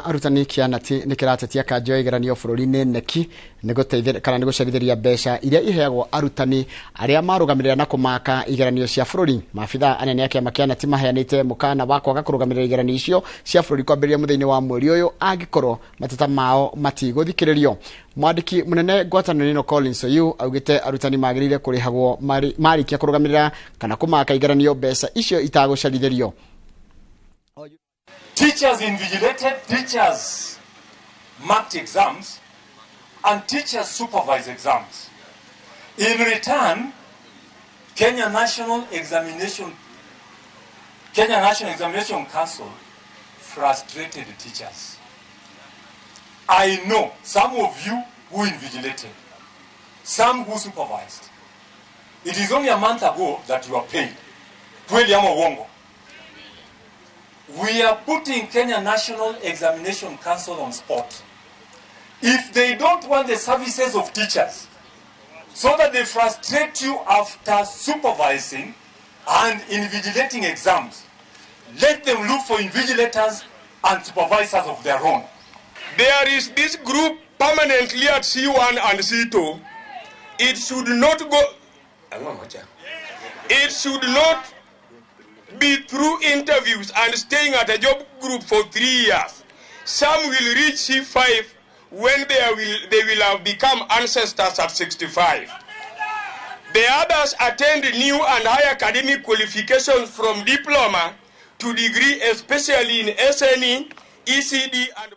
Arutani kĩa nati nĩ kĩratetia kanjũ ya igeranio bũrũri-inĩ neki nĩ gũteithĩrĩria kana nĩ gũcerithĩria mbeca iria iheagwo arutani arĩa marũgamĩrĩra na kũmaka igeranio cia bũrũri. Maabithaa anene a kĩama kĩa nati maheanĩte mũkana wa kwaga kũrũgamĩrĩra igeranio icio cia bũrũri kwambĩrĩria mũthenya-inĩ wa mweri ũyũ angĩkorwo mateta mao matigũthikĩrĩrio. Mwandĩki mũnene ngwatanĩro ĩno Collins Oyu augĩte arutani magĩrĩire kũrĩhagwo marĩkia kũrũgamĩrĩra kana kũmaka igeranio mbeca icio itagũcerithĩrio. Teachers invigilated, teachers marked exams, and teachers supervised exams. In return, Kenya National Examination Council frustrated teachers. I know some of you who invigilated, some who supervised. It is only a month ago that you are paid. Kweli ama uongo? We are putting Kenya National Examination Council on spot. If they don't want the services of teachers, so that they frustrate you after supervising and invigilating exams, let them look for invigilators and supervisors of their own. There is this group permanently at C1 and C2. It should not go. It should not be through interviews and staying at a job group for 3 years. Some will reach C5 when they will have become ancestors at 65. The others attend new and higher academic qualifications from diploma to degree, especially in SNE, ECD, and